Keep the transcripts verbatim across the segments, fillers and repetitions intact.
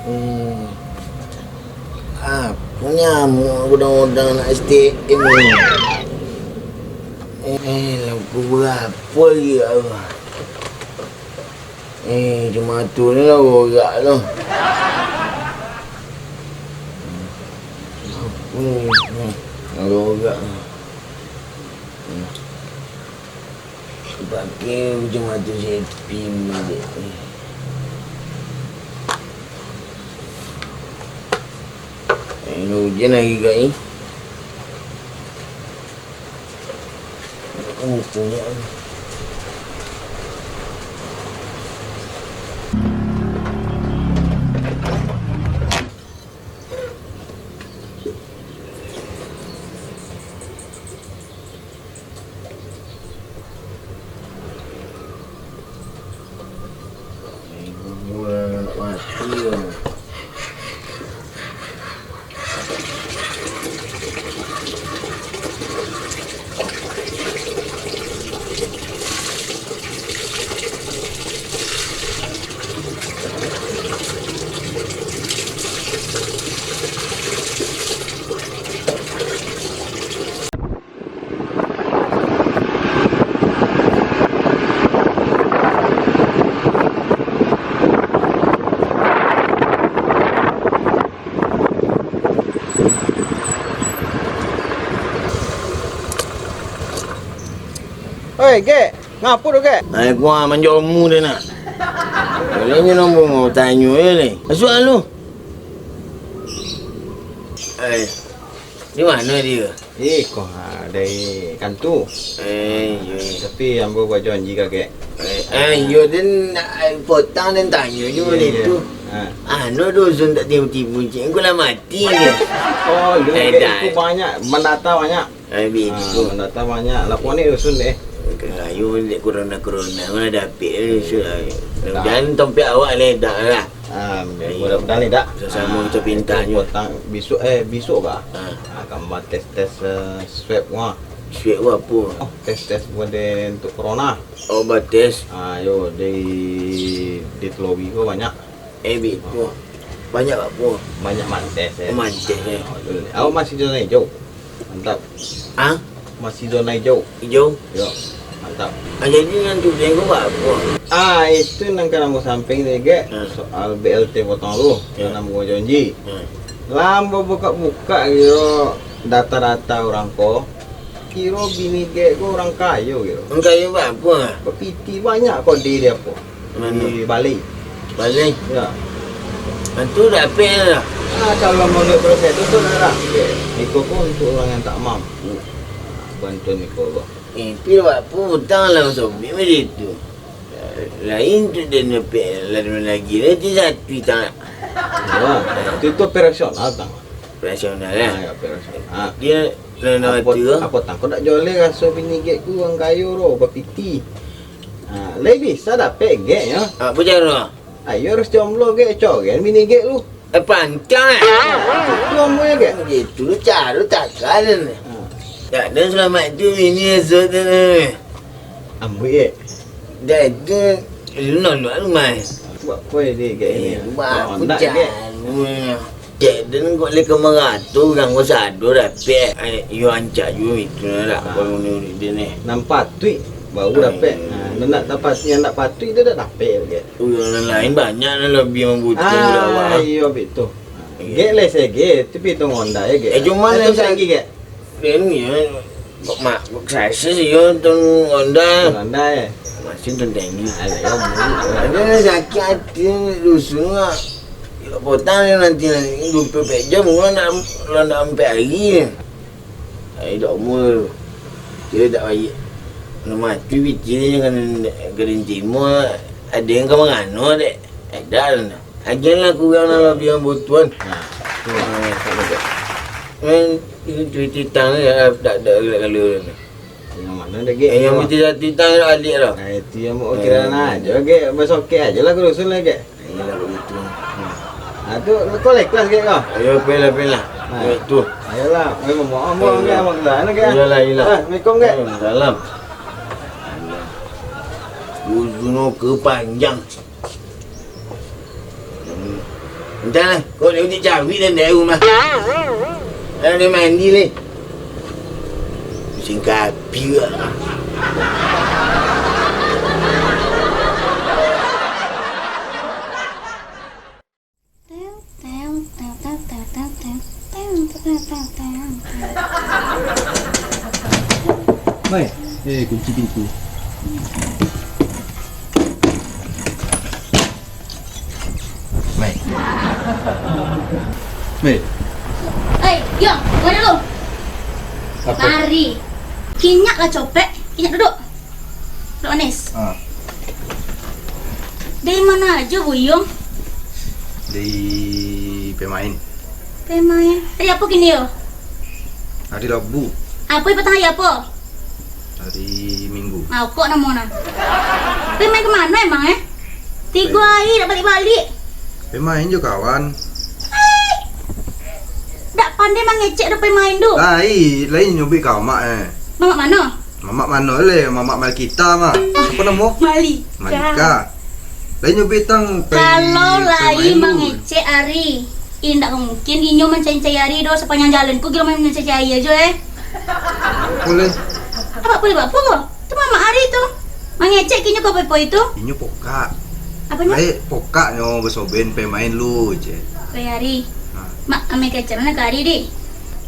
Hmm. Apo nyamuak udang-udang anak S T M ni? Eh, lah pukul barapo lai, ya Allah? Eh, cuma tu ni lah rorak tu. Hmm, hmm, rorak. Hmm. Pakai cuma tu sepi ni dek. Eh, hujan lagi, guys. Oi, Gek! Ngapo tu, Gek? Ai, kuah manjomu dia nak. Boleh nyo nombor mau tanyo je leh. Masuak lu. Ai, di mano dia? Eh, ko, ha, dari kantu. Eh, iyo, iyo. Tapi ambo bajanji ka Gek. Eh, eh, iyo, den, eh, potang den tanyo jo. Iyo, iyo. Itu. Ha. Anu dusun tak tibu-tibu, cik. Engko lah mati dia. Oh, lu, eh, Gek, dah. Itu banyak, mandata banyak. Eh, bitu. Ah, mandata banyak. Lah, koni dusun deh. Ayo, dek corona-corona, mana dapik, eh, sudah. Dah. Mudah-mudahan tompek awak leh, dah lah. Ah, mudah-mudahan leh, dah. Sasamo kita pinta nyo. Potang, besok, eh, besok kah? Ah. Ah, gambar tes-tes, eh, swab wah. Swab wah apo? Oh, tes-tes buat deh untuk corona. Oh, bates. Ah, yo, di, di Telowi ko banyak. Eh, bitu. Banyak apo? Banyak mantes, eh. Oh, mantes, eh. Ah, betul. Awak masih zona hijau. Mantap. Ah? Masih zona hijau. Hijau? Yo, mantap. Ah, jadi nan tu beko apo? Ah, itu nan ka ambo sampaikan tadi, Gek. Hmm. Soal B L T potong tu, hmm, nan ambo janji. Hmm. Lah ambo buka-buka kiro data-data urang ko. Kiro bini Gek ko urang kayo kiro. Urang kayo apo? Bapiti banyak kode di apo? Mano? Di balai. Balai? Ya. Itu dapek lah. Ah, kalau menurut proses itu, tu dah dapek. Iko ko untuk urang yang tak mampu. Bantuan iko ko. Eh, tapi apo utang lah sobek macam itu. Lain tu dia dapek, lain lagi lah, dia satu tak. Ya, itu, itu operasional, tang. Operasional, eh? Ah, ya, operasional. Ah. Dia Nah, nah, apo, tu. Apo tangko dak joleh raso bini Gek ku urang kayo ro, bapiti. Ha, lai bisa dapek Gek, yo. Apo caro? Ayo harus jomblo Gek, cogen bini Gek lu. Eh, pantang, eh. Jomblo yo, Gek. Gitu lu caro takkan. Ha. Tak ada selamat tu bini esok tu. Ambuik, Gek. Dah tu, lu nolak lu, Mai. Buat koi dek Gek ni. Eh, buat aku caro. Cek den kok lai ka marato, urang ko sado dapek. Ai, iyo rancak juo itu lah, ah, kalau menurut den, eh. Nan patuik baru dapek. Ai. Nah, nan ndak tapat-, yang ndak patuik tu dak dapek, Gek. Oh, yang lain banyak lah labiah mambutuh. Ah, awak. Iyo, betul. Iyo. Gek lai se, Gek. Tapi itu Honda, ya, Gek. Eh, cuman itu yang sa-, lagi, Gek. Den, ya, kok mak, kok krisis, iyo, tun Honda. Tun Honda, ya. Masih tun Tenggi. Alah, ya, buruk. Ada lah sakit hati, dusun lah. Kok potang ni nanti, nanti dua puluh empat jam, orang nak, orang nak sampai hari ni. Ai, dak umur. Kira dak baik. Nak mati pitih ni kan, kan timur. Ada yang ka mangano, dek. Ada lah. Agiah lah kurang lah labiah butuhan. Ha, tu. Ha, tak ada. Kan, itu cuiti tang ni, dak, dak, dak galak-galak ni. Yang mana dah, Gek? Eh, yang mesti satu tang alik lah. Nah, itu yang mau kira aja, Gek. Besok ke aja lah, ke dusun lah, Gek. Iyalah begitu. Nah, tu kau ikhlas, Gek, kau? Ayo, pilih, pilih. Nah. Baik tu. Ayolah, ayo, mau, mau, Gek, mau ke sana, Gek. Iyalah, iyalah. Ah, Assalamualaikum, Gek. Waalaikumsalam. Dusun ke panjang. Hmm. Entahlah, kau dia uji cawik dan dia rumah. Dah dia mandi ni. Pusing kapi lah. Mai, eh, kunci pintu. Mai. Mai. Oi, yo, ma dulu? Apo? Mari. Kinyak lah copek, kinyak duduk. Duduak manis. Ah. Dari ma ajo, Buyuang? Dari pemain. Pemain. Hari apo kini yo? Hari Rabu. Apo patang hari apo? Hari Minggu. Mangkok namo nah. Pemain ka mano emang, eh? Tigo hari dak baliak-baliak. Pemain jo kawan. Hai! Dak pandai mangecek doh pemain tu. Lai, lai nyo buek ka amak, eh. Mamak mano? Mamak mano le, mamak Malkita mah. Apo namo? Malika. Malika. Lai nyo buek tang pai. Kalau lai pemain tu mangecek ari, indak mungkin inyo mancari-cari ari doh, sapanjang jalan ko gilo mancari-cari ajo, eh. Apo le? Apo le, apo? Tu mamak ari tu. Mangecek inyo ka poi-poi tu. Inyo pokak. Aponyo? Lai pokaknyo basoben pai main lu, cek. Pai ari. Ha. Mak, amai kecek mano ka ari, Dik?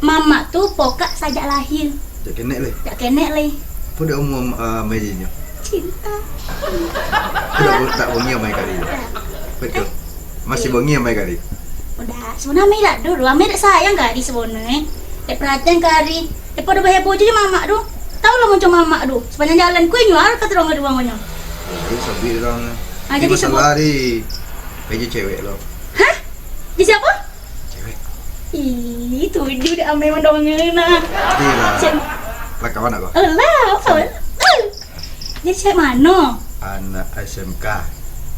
Mamak tu pokak sajak lahia. Jak kenek lai. Jak kenek lai. Apo dah umua, ah, amai jinyo? Cinta. Apo dah, dak bongi amai kali? Dak. Betul. Eh. Masih bongi amai kali? Udah, sabananyo amai dak dulu, amai dak sayang ka ari sabananyo, eh. Dak perhatian ka ari. Daripada baheboh jo mamak tu. Tahu lah macam mamak tu. Sapanjang jalan ku inyo arah ka terang dua ngonyo. Jadi sabik urang. Ah, jadi masalah ari. Baju cewek lo. Hah? Jadi siapa? Cewek. Ih, tuju dek amai mandonga nah. Iyalah. Cek. Lah kawan aku. Alah, kawan. Jadi cewek mano? Anak S M K.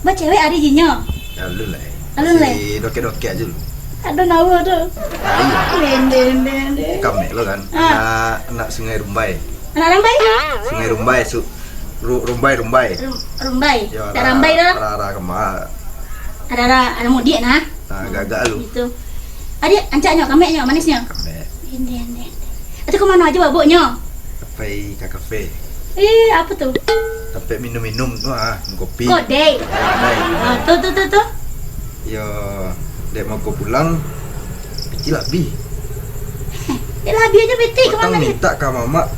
Bacewek ari jinyo? Alun lai. Alun lai? Masih dokek-dokek aja lu. Ado nawo tu. Ah, iya. Den, den, den, den. Kamek lo kan. Ah. Anak, anak Sungai Rumbai. Anak Rambai? Sungai Rumbai, su-, ru-, Rumbai, Rumbai. Rum-, Rumbai. Yo, dak Rambai doh. Arah, arah kama. Arah, arah, arah mudik nah. Ah, agak-agak lu. Itu. Adik, ancaknyo, kameknyo, manisnyo. Kamek. Ende, ende, ende. Itu ka mano aja baboknyo? Sampai ka kafe. Eh, apo tu? Sampai minum-minum tu ah, kopi. Kodai. Kodai. Ah, tu, tu, tu, tu. Yo, dek mako pulang, piti labih. Dek labih aja piti ka mano ni? Minta ka mamak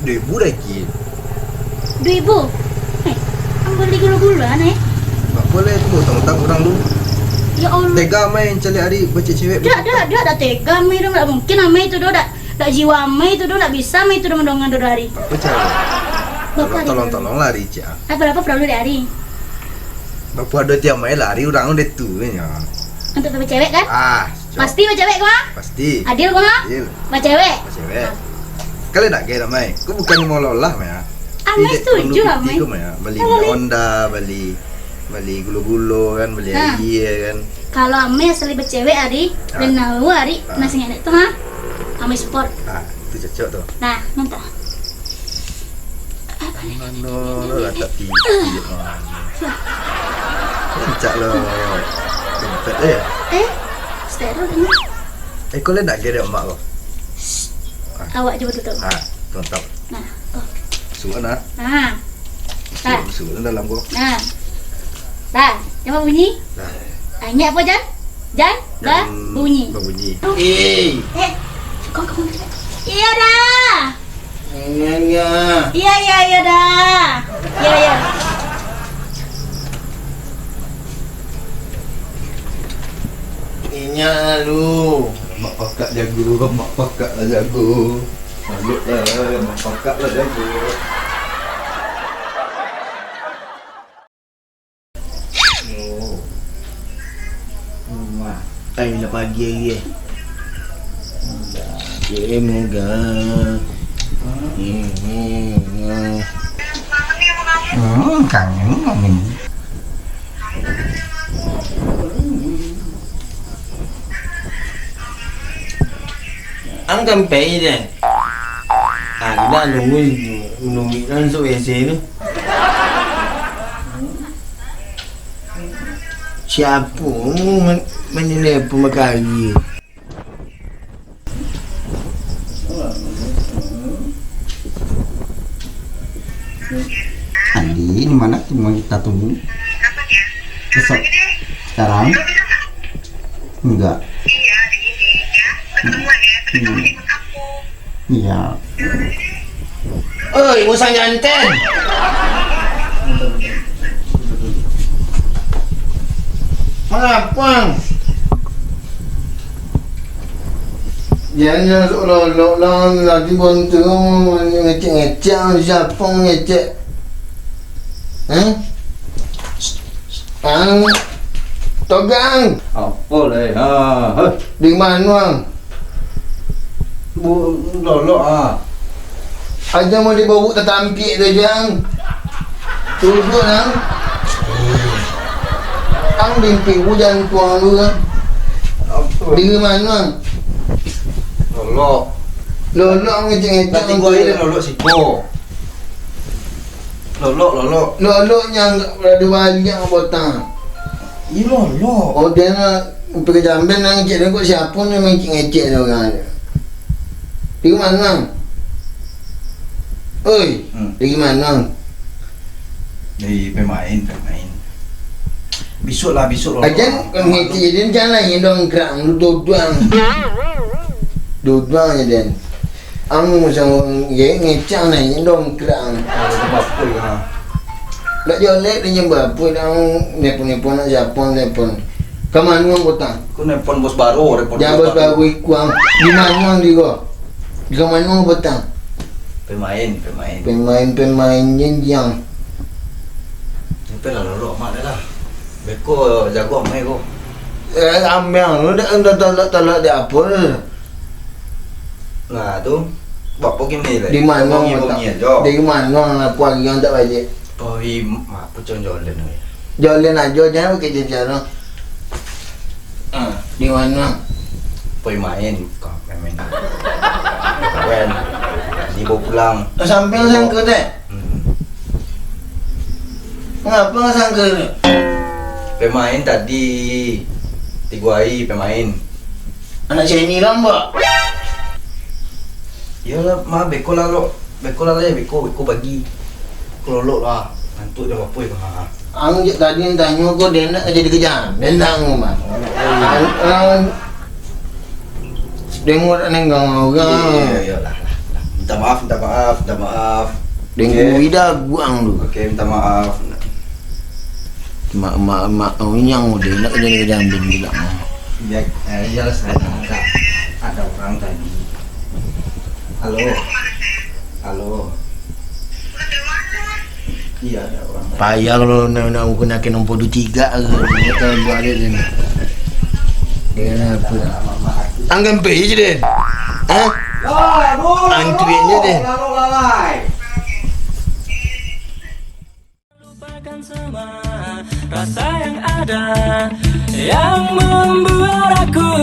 duo ribu lagi. Duo ribu? Eh, ang bali gulo-gulo, aneh. Dak boleh tu, utang-utang urang tu. Ya Allah. Tega amai caliak ari bacewek-cewek. Dak, dak, dak, dak tega amai tu, dak mungkin amai tu doh, dak, dak jiwa amai tu doh, dak bisa amai tu doh mandonga doh ari. Apo caro? Tolong, tolong, tolong lah ari, Cik. Apo, apo perlu dek ari? Bapu ado tiap main lari urang udah tu nyo. Untuk bacewek kan? Ah, cok. Pasti bacewek ko ah? Pasti. Adil ko ah? Adil. Bacewek? Bacewek. Ah. Kalian nak gaya damai. Ko bukan mau lolah mah ya. Amai setuju lah, Mai. Beli Honda, beli, beli gulo-gulo kan, beli aia kan. Kalau amai asal bacewek ari, dan nau ari, nasi ngenek tu ha. Amai support. Ah, itu cocok tu. Nah, mantap. Mano lo latak titik mano. Rancak lo dompet eh. Eh? Terus. Eh, kau lihat tak dia mak kau? Awak cuba tutup. Ha, tutup. Nah, oh. Suruh nah. Nah. Dah. Suruh, suruh dalam kau. Nah. Dah. Jangan bunyi. Dah. Ah, ingat apa, Jan? Jan, Jan berbunyi. Berbunyi. Eh. Eh. Kau, kau, kau. Iya dah. Iya, iya. Iya, iya, iya dah. Iya, iya. Inyak lu. Mak pakak jago, mak pakak lah jago. Salut lah, mak pakak lah jago. Ai, lah pagi hari, eh. Moga. Hmm, kangen, kangen. Ang kan pai deh. Ah, kita nunggu, nunggu langsung W C tu. Siapa men-, menilai pun bakari? Andi, di mana tu mau kita tunggu? Besok. Sekarang? Enggak. Iya. Oi, musang jantan. Mangapang? Jan nyo lolok lah, nanti bontu ngecek-ngecek, siapo ngecek? Hah? Ang, Togang. Apo lai? Ha, ha. Di mano, Ang? Bu, lolok, ha. Aja mau dibobok tatampiak tu, Jang. Tuduh, Ang. Ang mimpi hujan tuang tu, kan. Apo? Di mano, Ang? Lolok. Lolok ngecek-ngecek. Nanti gua aja lolok siko. Lolok, lolok. Lolok nyo agak rado baliak botang. Iyo, lolok. Oh, dia nak pergi jamban, nak ngecek dia kok siapo ni ngecek-ngecek dia orang. Dari mano? Oi, hmm. Dari mano? Dari pemain, pemain. Bisuak lah, bisuak lolok. Ajan ngecek dia, jan lah, dongkrak, duduang. Duduang je, Den. Ang macam, ye, ngecang naik dong, kerang. Ada tempat pun, ha. Ndak jolek dia nyembah pun, ang nepon-nepon nak siapa nepon. Ka mano ang kota? Aku nepon bos baru, nepon. Jangan bos baru ikuang. Di mano ang di ko? Di ka mano ang kota? Pemain, pemain. Pemain-pemain jenjang. Sampai lah lolok amat dah lah. Beko jago amai ko. Eh, amai ang lu dak, dak talak-talak di apo. Nah, tu. Bapo kini lai? Di mano? Bongi-bongi ajo. Di mano? Apo lagi yang tak balik? Poi, ma-, apo con jolen we? Jolen ajo, jangan pakai jajaran. Ah, di mano? Poi main, ka main-main. Kawan. Dibawa pulang. Sampai sangka dek. Hmm. Ngapa sangka tu? Pemain tadi. Tigo hari pemain. Anak Chinese lah, Mbak. Iyolah, mah beko lah, Lok. Beko lah, leh, beko, beko bagi. Kelolok lah. Ngantuk dah, apa itu? Ha. Ang je tadi yang tanyo ko, dia nak jadi kejam. Dia nak ngomong. Ang, ang, dengar nenggang orang. Iya, iya, iya, lah, lah, lah. Minta maaf, minta maaf, minta maaf. Dengar. Oke. Lidah buang tu. Oke, minta maaf. Mak, mak, mak, oh, yang udah nak jadi kejam juga. Ya, eh, jelas ada, ada, ada orang tadi. Halo. Halo. Iya, ada orang tadi. Payah kalau nak, nak gunakan nombor dua tiga ke, dia tahu buat dia ni. Dia apa? Anggan pay je, Den. Hah? Antuin je, Den. Lupakan semua rasa yang ada, yang membuat aku